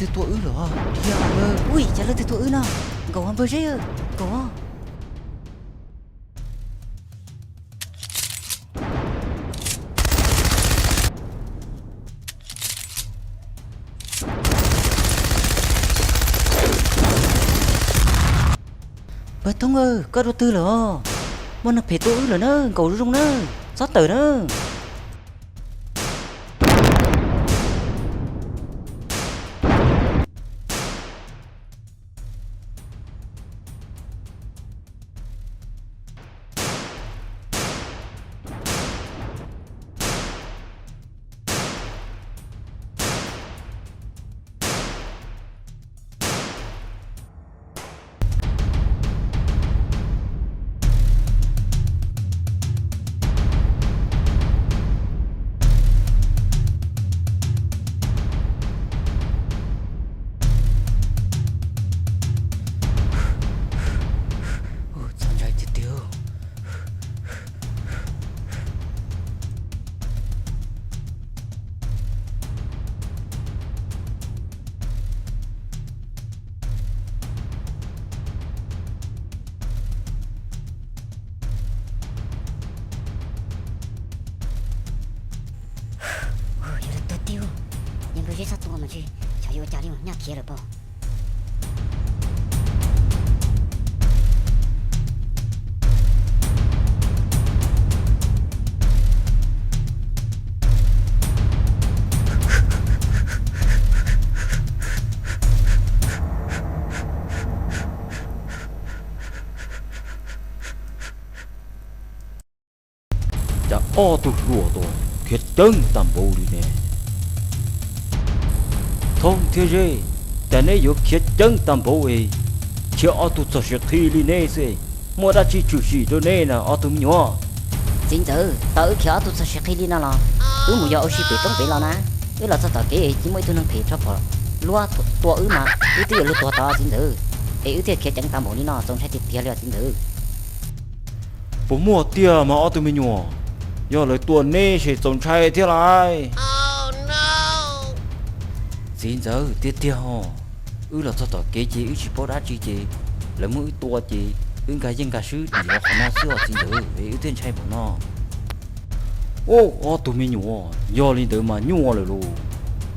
Twg tua wb lawm? Ua cas leej twg tua wb no? Nkaus, npawg Zeb, nkaus. Npawg Thoob, koj dua twg lawm? Muaj neeg phem tua wb lawm na, nkaus zoo zoo na, txhob tawm na. Txaus ntshai tiag tiag. Yog lawv tuag tiag, yog npawg Zeb txhob tua mas ntshe xyov yuav ua cas li, nyaj khiav lawm pob. Cas ob tug hluas tuaj khiav ceev tag npaum li ne? Thoob thiab Zeb, cas neb yuav khiav ceev tag npaum es khiav ob tug txog siav qhi li neb xwb? Muaj dab tsi tshwm sim rau neb na ob tug me nyuam? Txiv ntxawm, tau wb khiav ob tug txog siav qhi li no los wb mus yos ua si pem roob pem los na. Wb los txog tom kev ces muaj ib tug neeg phem rho phom luab tua wb mas wb twb yuav luag tuag tod txiv ntxawm, es wb thiaj khiav ceev tag npaum li no, txaus ntshai tiag tiag li os txiv ntxawm. Puas muaj tiag mas ob tug me nyuam? Yog lawv tua neb ces txaus ntshai thiab lauj. Txiv ntxawm, tiag tiag os, wb los txog tom kev ces wb tsis paub dab tsi ces lawv muab wb tua ces wb nkag yeej nkag swb dim los qhov no xwb os txiv ntxawm, es wb thiaj ntshai npaum no. Ub, ob tug me nyuam, yog li ntawd mas nyuaj lawm lauj.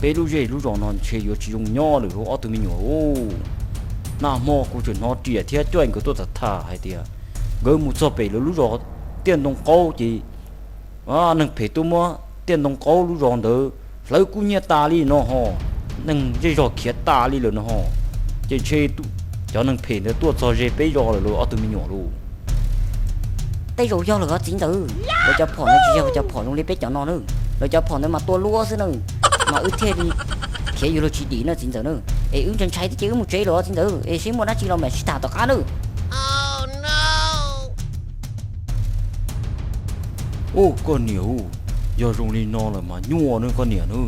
Peb lub zej lub zos no ntshe yuav tsis zoo nyob lawm lauj ob tug me nyuam lauj. Nag hmo kuv tseem hnov riam thiab caij nkawd tuaj tham tham hais tias nkawd mus txog pem lawv lub zos Tiaj Ntoo Qaub ces neeg phem tuaj muab Tiaj Ntoo Qaub lub zos ntawd hlawv kub hnyiab tas li no ho. Neeg zej zog khiav tas li lawm no ho. Ces ntshe cov neeg phem ntawd tuaj txog ze peb zos lawm lauj ob tug me nyuam lauj. Tej zaum yog lawm os txiv ntxawm, lawv cov phom ntawd tsis yog cov phom zoo li peb cov no na. Lawv cov phom ntawd mas tua luab xwb na, mas wb thiaj li khiav yuav luag tsis dim na txiv ntxawm na. Es wb ntshai ntshai thiab ces wb mus tsev lawm os txiv ntxawm, es seb muaj dab tsi los mam sib tham tom qab na. Ub, koj niam, yog zoo li no lawm mas nyuaj na koj niam na.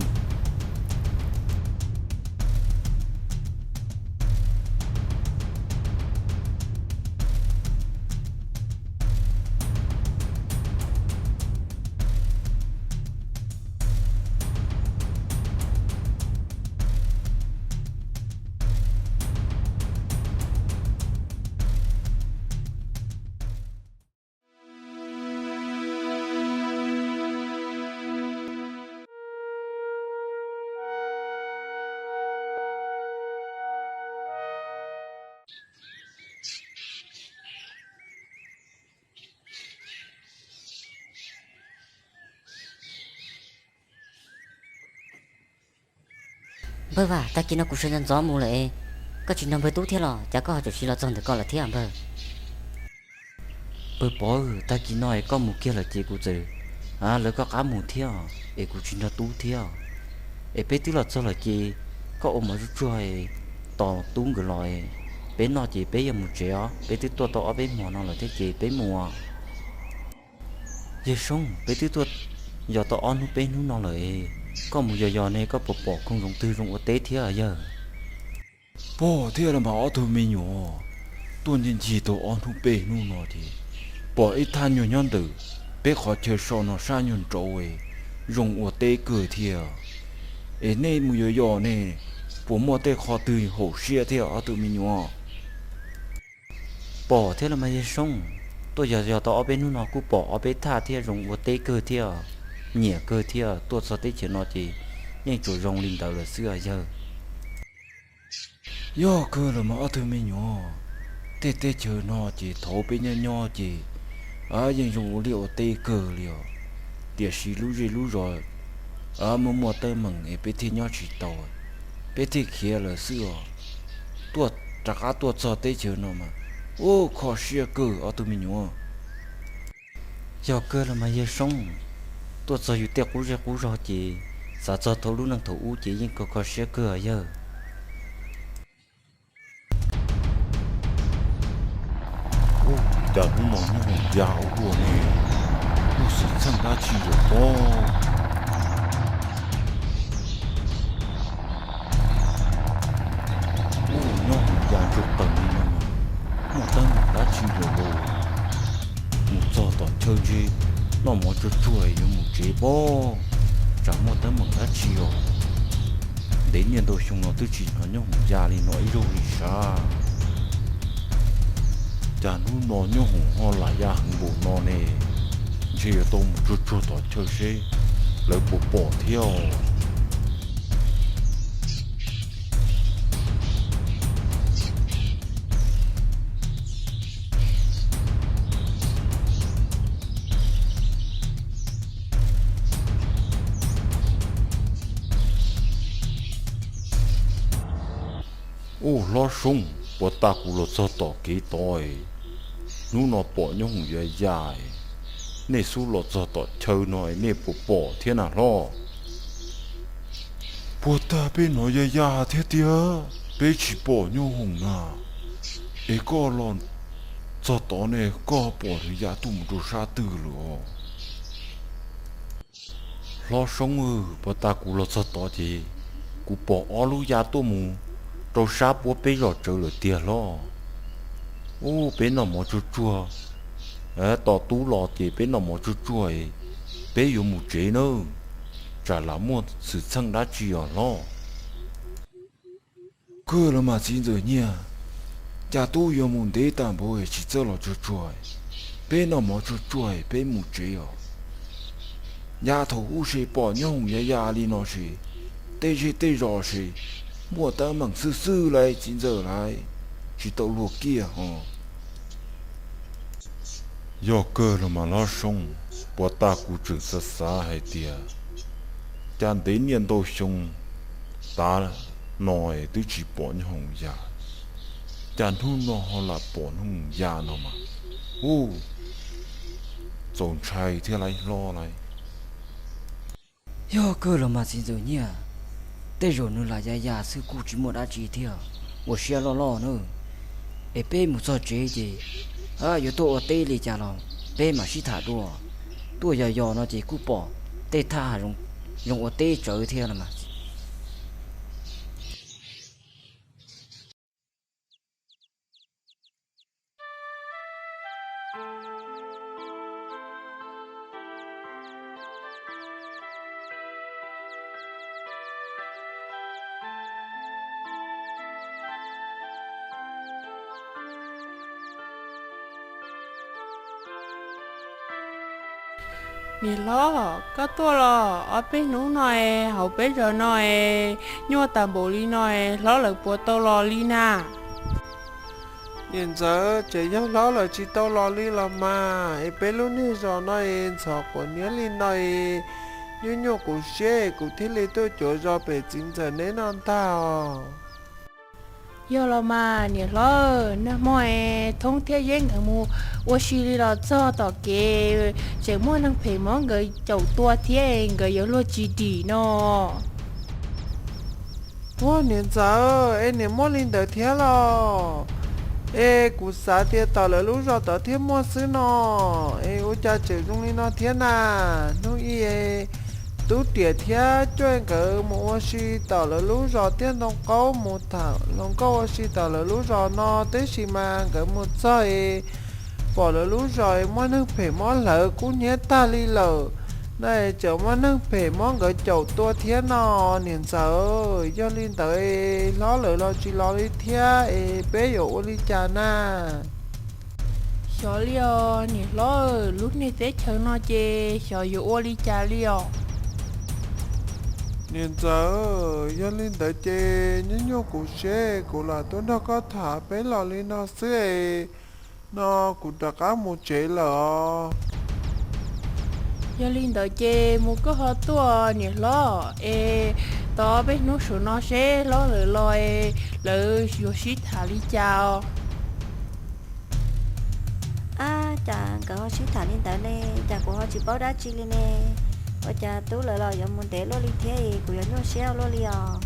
Npawg Vam, tag kis no kuv sawv ntxov ntxov mus lawm es koj tsis nrog npawg Tub thiab los cas koj ho tseem sim los txog ntawm ko lawm thiab npawg? Npawg Pov, tag kis no es koj mus kiag lawm ces kuv txawm lawv koj qab mus thiab es kuv tsis nrog Tub thiab. Es peb twb los txog lawm ces koj ua mov zuj tsuag tos Tub nkawd los, peb noj ces peb yuav mus tsev os. Peb twb tuaj tau ob peb hmo no lawm thiab ces peb mus. Yawg Soob, peb twb tuaj yos tau ob hnub peb hnub no lawm, koj mus yos yos ne koj puas pom khoom zoov twg zoo ua teb thiab yawg? Pom thiab los mas ob tug me nyuam, tuaj ncig ncig tau ob hnub peb hnub no ces pom ib thaj nyuag nyob ntawm peb qhov chaw so no sab nyuag nraud, zoo ua teb kawg thiab. Es nej mus yos yos ne, Puas muaj tej qhov twg haum siab thiab ob tug me nyuam? Pom thiab los mas yawg Soob, tuaj yog yog tau ob peb hnub no kuj pom ob peb thaj thiab zoo ua teb kawg thiab, nyiam kawg thiab, tuaj txog teb chaws no ces yeej tsuas zoo li ntawd lawm xwb os yawg. Yog kawg los mas ob tug me nyuam, tej teb chaws no ces thaum peb nyob nyob ces yeej zoo ua liaj ua teb kawg li os, tiam sis lub zej lub zos muaj muaj teeb meem es peb thiaj nyob tsis tau, peb thiaj khiav lawm xwb os. Tuaj rov qab tuaj txog teb chaws no mas, ub, kho siab kawg ob tug me nyuam. Yog kawg los mas yawg Soob, tuaj txog yus tej qub zej qub zog ces xav txog thaum lub neej thaum ub ces yeej kho kho siab kawg os yawg. Ub, cas hnub no nyob hoom ya ua luaj ne, muaj xwm txheej dab tsi lawm pob? Ub, nyob hoom ya ntsuag qees li no, muaj teeb meem dab tsi lawm los? Mus txog tom chaw ntshe noj mov tsuag tsuag yuav mus tsev pob, tsam muaj teeb meem dab tsi os. Ntev niaj ntau xyoo no twb tsis hnov nyob hoom ya li no ib zaug li sav. Cas hnub no nyob hoom ho lam ya heev npaum no ne? Ntshe yuav tau mus tsuag tsuag tom chaw seb lawv puas pom thiab os. Ub, hlob Soob, puas tas kuv los txog tom kev tod, hnub no pom nyob hoom ya ya, nej xub los txog tom chaw no nej puas pom thiab na hlob? Puas tas peb hnov ya ya thiab tiag, peb tsis pom nyob hoom na. Es koj los txog tod ne koj pom nws ya tuaj mus rau sab twg lawm os? Hlob Soob, puas tas kuv los txog tod ces kuv pom ob lub ya tuaj mus rau sab puab peb zos tsawv lawm tiag hlob. Ub, peb noj mov tsuag tsuag, tos tub los ces peb noj mov tsuag tsuag, peb yuav mus tsev nawb, tsam lam muaj xwm txheej dab tsi os hlob. Kawg los mas txiv ntxawm Nyiaj, cas tub yuav mus ntev tag npaum tsis txawj los tsuag tsuag, peb noj mov tsuag tsuag peb mus tsev os. Yav thaum ub ces pom nyob hoom ya ya li no ces tej zej tej zos ces muaj teeb meem xwb xwb lauj txiv ntxawm lauj, tsis tau luag kiag hos. Yog kawg los mas hlob Soob, puas tas kuv tseem xav xav hais tias cas ntev niaj ntau xyoo tas no twb tsis pom nyob hoom ya, cas hnub no ho lam pom nyob hoom ya no mas, ub, txaus ntshai thiab lauj hlob lauj. Yog kawg los mas txiv ntxawm Nyiaj, tej zaum nws lam ya ya xwb kuj tsis muaj dab tsi thiab, ua siab loj loj nawb. Es peb mus txog tsev ces yuav tuaj ua teb li cas los peb mam sib tham dua. Tuaj yos yos no ces kuj pom tej thaj zoo ua teb tsawv thiab no mas. Niam hlob, koj tuaj los? Ob peb hnub no es hauv peb zos no es nyuaj tas npaum li no es hlob lawv puas tau los li na? Niam ntxawm, tseem yog hlob lawv tsis tau los li los mas, es peb lub niag zos no es ntxhov quav niab li no es nyuaj nyuaj kuv siab es kuv thiaj li tuaj cuav zos pem txiv ntxawm neb no ntag os. Yog los mas niam hlob, nag hmo es Thoob thiab Zeb nkawd mus ua si li los txog tom kev, tseem muaj neeg phem mob nkawd caum tua thiab nkawd yuav luag tsis dim no. Ua niam ntxawm, es niam muaj li ntawd thiab los? Es kuv xav tias tom lawv lub zos tod thiaj muaj xwb no, es ua cas tseem zoo li no thiab na? Hnub ib, Tub Riam thiab Cuaj nkawd mus ua si tom lawv lub zos Tiaj Ntoo Qaub, mus tham hluas nkauj ua si tom lawv lub zos no, tab sis mas nkawd mus txog es pom lawv lub zos es muaj neeg phem mob hlawv kub hnyiab tag li lawm. Na es tseem muaj neeg phem muab nkawd caum tua thiab no niam ntxawm. Yog li ntawd es hlob lawv los tsis los li thiab es peb yuav ua li cas na? Xyov li os niam hlob, lub niag teb chaws no ces xyov yuav ua li cas li os. Niam ntxawm, yog li ntawd ces nyob nyuaj kuv seb kuv lam tuaj nrog koj tham peb los li no xwb es no kuv rov qab mus tsev lawm os. Yog li ntawd ces mus koj ho tuaj niam hlob, es tos peb hnub saum no seb hlob lawv los es lawv yuav sib tham li cas os. Ab, cas nkawd ho sib tham li ntawd ne, cas kuv ho tsis paub dab tsi li ne. Ua cas tub lawv los yuav mus ntev luaj li thiab es kuv yuav nyuaj siab luaj li os.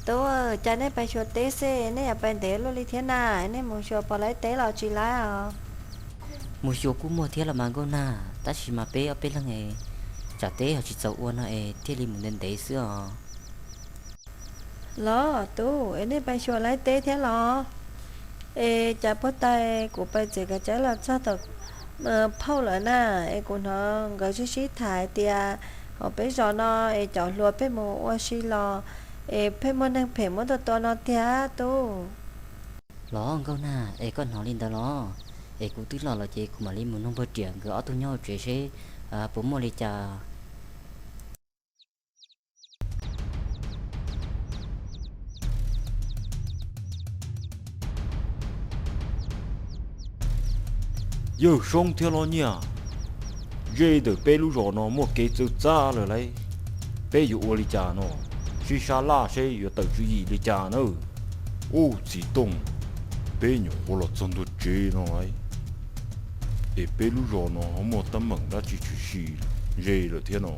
Tub, cas nej pais xyuas teb xwb nej yuav pais ntev luaj li thiab na? Nej mus xyuas puas laib teb los tsis laib os? Mus xyuas kuj muaj thiab los mas nkauj nag, tab sis mas peb ob peb leeg es tsam teb ho tsis txaus ua no es thiaj li mus ntev ntev xwb os. Los tub, es nej pais xyuas laib teb thiab los? Es cas puag ta kuv pais txiav kav tsawb los txog tom phauj lawm na, es kuv hnov nkawd sib sib tham hais tias hauv peb zos no es cov hluas pheej mus ua si los es pheej muaj neeg phem muab tua tua no tiag tub. Los nkauj nag, es koj hnov li ntawd los? Es kuv twb los lawm ces kuv mam li mus nug npawg Riam nkawd ob tug nyob hauv tsev seb puas muaj li cas. Yawg Soob thiab Hlob Nyiaj, ze ntawm peb lub zos no muaj kev txawv txav lawm lauj. Peb yuav ua li cas no? Sib sab laj seb yuav tawm tswv yim li cas nawb. Ub txiv Tooj, peb nyuam qhuav los txog ntua tsev no lauj, es peb lub zos no ho muaj teeb meem dab tsi tshwm sim ze lawm thiab no?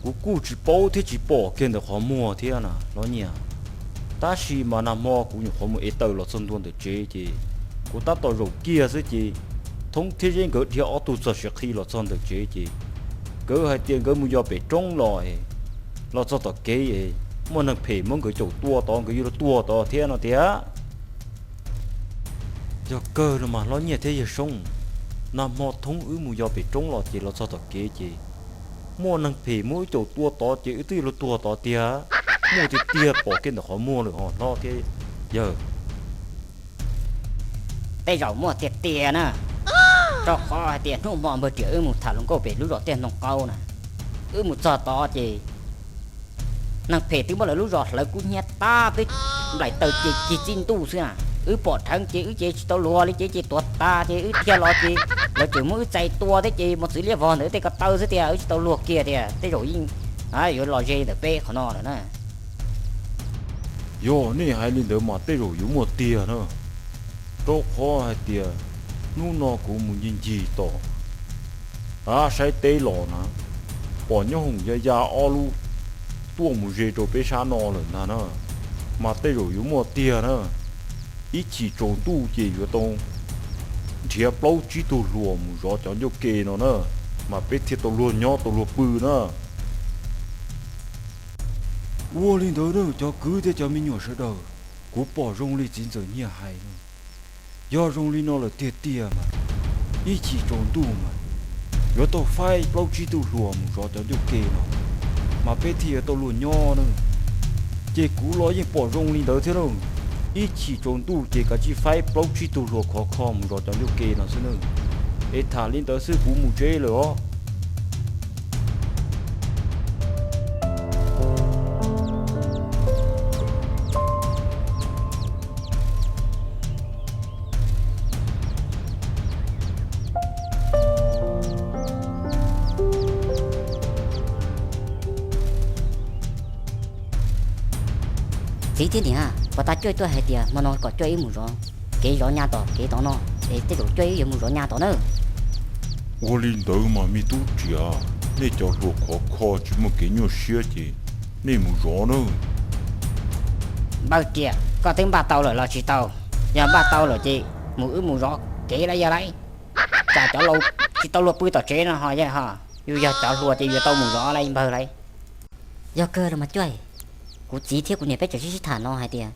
Kuv kuj tsis paub thiab tsis pom kiag ntawm qhov muag thiab na Hlob Nyiaj. Tab sis mas nag hmo kuv nyuam qhuav mus ev taws los txog ntua ntawm tsev ces kuv tab tom zaum kiag xwb ces Thoob thiab Zeb nkawd dhia ob tug txog siav qhi los txog ntawm tsev ces nkawd hais tias nkawd mus yos pem roob los, los txog tom kev es muaj neeg phem muab nkawd caum tua tod, nkawd yuav luag tuag tod thiab no tiag. Yog kawg los mas Hlob Nyiaj thiab Yawg Soob, nag hmo Thoob wb mus yos pem roob los ces los txog tom kev ces muaj neeg phem muab wb caum tua tod ces wb twb yuav luag tuag tod tiag. Muaj tiag tiag, pom kiag ntawm qhov muag lawm ho Hlob thiab Yawg. Tej zaum muaj tiag tiag na, rau qhov hais tias hnub hmo npawg Riam wb mus tham hluas nkauj pem lub zos Tiaj Ntoo Qaub na, wb mus txog tod ces neeg phem twb muab lawv lub zos hlawv kub hnyiab tag, twb nplaim taws ces cig txij ntuj xwb na. Wb pom dheev ces wb cev tsis tau luag li, cev ces tuag tag ces wb dhia los ces lawv tseem muab wb txais tua thiab ces mos txwv liab vog ntawm wb tej ko taw xwb tiag, wb tsis tau luag kiag tiag. Tej zaum yeej yuav los ze ntawm peb qhov no lawm na. Yog nej hais li ntawd mas tej zaum yuav muaj tiag na, rau qhov hais tias hnub no kuv mus ncig ncig tom av saib teb los na, pom nyob hoom ya ya ob lub tuaj mus ze rau peb sab no lawm ntag na, mas tej zaum yuav muaj tiag na. Ib chim tsaus ntuj ces yuav tau nrhiav plaub tsib tug hluas mus zov cov ncauj ke no na, mas peb thiaj tau luag nyob tau luag pw na. Ua li ntawd na cov kwv thiab cov me nyuam sawv daws, kuv pom zoo li txiv ntxawm Nyiaj hais na. Yog zoo li no lawm tiag tiag mas, ib chim tsaus ntuj mas yuav tau faib plaub tsib tug hluas mus zov cov ncauj ke no, mas peb thiaj yuav tau luag nyob na. Ces kuv los yeej pom zoo li ntawd thiab lauj. Ib chim tsaus ntuj ces kav tsij faib plaub tsib tug hluas khov kho mus zov cov ncauj ke no xwb na. Es tham li ntawd xwb, kuv mus tsev lawm os. Txiv thiab niam, puas tas cuaj tuaj hais tias hmo no kom cuaj wb mus zov kev zov nyas tom kev tod no, es tej zaum cuaj wb yuav mus zov nyas tod na. Ua li ntawd mas me tub Riam, nej cov hluas khov kho tsis muaj kev nyuaj siab ces Nej mus zov nawb. Npawg Riam, koj twb npaj tau lawm los tsis tau? Yog npaj tau lawm ces mus, wb mus zov kev lawm yog lauj. Tsam cov laus tsis tau luag pw tom tsev no ho yog ho, yus yog cov hluas ces yuav tau mus zov lawm npawg lauj. Yog kawg los mas Cuaj, kuv txiv thiab kuv niam peb tseem sib sib tham no hais tias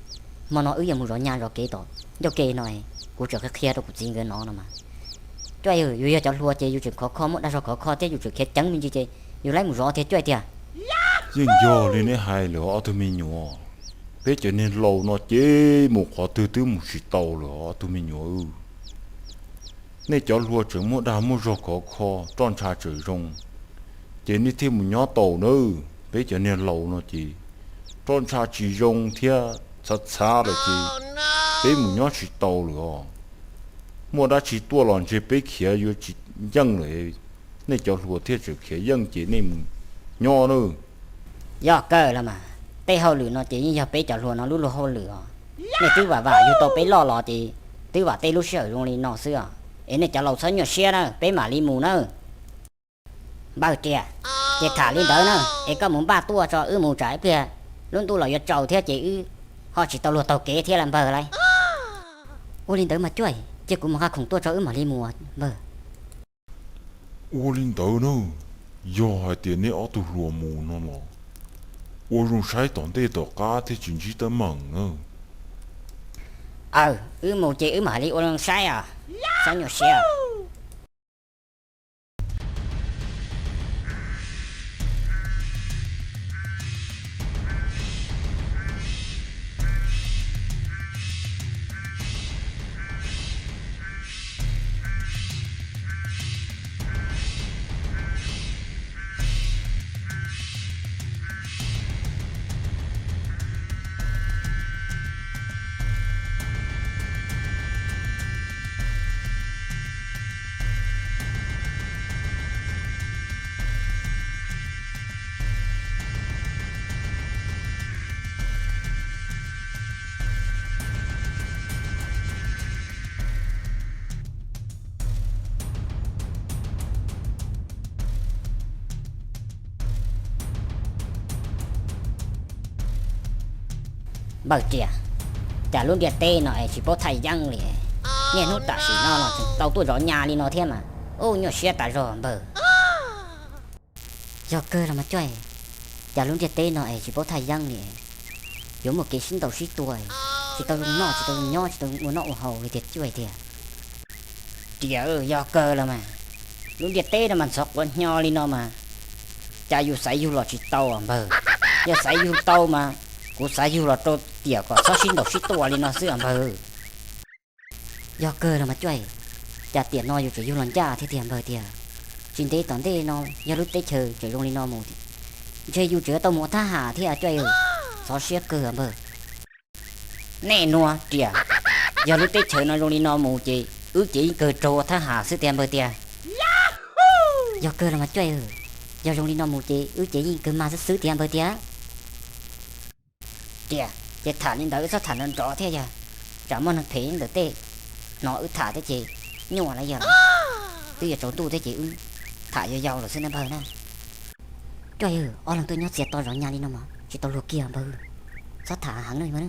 hmo no wb yuav mus zov nyab zov kev tom ncauj ke no, kuv tseem qhia qhia rau kuv txiv nkawd no no mas. Cuaj, yus yog cov hluas ces yus tseem khov kho, muaj dag zog khov kho thiab yus tseem khiav ceev me ntsis ces yus laib mus zov thiab Cuaj tiag. Yeej yog li neb hais lawm ob tug me nyuam, peb cov niag laus no ces mus qhov twg twb mus tsis tau lawm ob tug me nyuam. Nej cov hluas tseem muaj dag muaj zog khov kho, roj ntsha tseem zoo, ces nej thiaj mus nyob tau nawb. Peb cov niag laus no ces roj ntsha tsis zoo thiab txhav txhav lawm ces peb mus nyob tsis tau lawm os. Muaj dab tsi tuaj los ntshe peb khiav yuav tsis yeej lawm, nej cov hluas thiaj tseem khiav yeej ces nej mus nyob nawb. Yog kawg los mas, tej hauj lwm no ces yeej yog peb cov hluas no lub luag hauj lwm os. Nej twb vam vam yug tau peb loj los ces twb vam tej lub sij hawm zoo li no xwb os. Es nej cov laus txhob nyuaj siab na, peb mam li mus nawb. Npawg Riam, ces tham li ntawd na, es koj mus npaj tuaj tso wb mus tsam ib pliag lub ntuj los yuav tsaus thiab ces wb ho tsis tau luag taug kev thiab lauj npawg lauj. Ua li ntawd mas Cuaj, cia kuv mus nqa khoom tuaj tso wb mam li mus npawg. Ua li ntawd na, yog hais tias neb ob tug hluas mus no los ua zoo saib tom ntej tom qab thiaj tsis ntsib teeb meem na. Aw, wb mus ces wb mam li ua zoo saib os, txhob nyuaj siab. Npawg Riam, cas lub ntiaj teb no es tsis paub thaj yeeb li. Niaj hnub tam sim no los tseem tau tuaj zov nyab li no thiab mas, ub, nyuaj siab tas zog npawg. Yog kawg los mas Cuaj, cas lub ntiaj teb no es tsis paub thaj yeeb li, yuav muaj kev sib ntaus sib tua, tsis tau zoo noj, tsis tau zoo nyob, tsis tau ua noj ua haus li tiag Cuaj tiag. Riam, yog kawg los mas, lub ntiaj teb no mas ntxhov quav hnyo li no mas, cas yus xaiv yug los tsis tau npawg. Yog xaiv yug tau mas kuv xaiv yug los rau tiam kom txhob sib ntaus sib tua li no xwb npawg. Yog kawg los mas Cuaj, cas tiam no yus tseem yug los ncaj thiab tiag npawg tiag. Tsis ntev tom ntej no yog lub teb chaws tseem zoo li no mus, ntshe yus tseem yuav tau mus ua thab ham thiab Cuaj, txhov siab kawg npawg. Nej nua Riam, yog lub teb chaws no zoo li no mus ces wb ces yeej kawg raug ua thab ham xwb tiag npawg tiag. Yog kawg los mas Cuaj, yog zoo li no mus ces wb ces yeej kawg mag xwb xwb tiag npawg tiag. Riam, ces tham li ntawd wb txhob tham nrov nrov thiab yog, tsam muaj neeg phem ntawm tej hnov wb tham thiab ces nyuaj lawm yog, twb yuav tsaus ntuj thiab ces wb tham yau yau lawm xwb na npawg na. Cuaj, ob leeg tuaj nyob txias to zov nyab li no mas tsis tau luag kiag npawg, txhob tham heev na.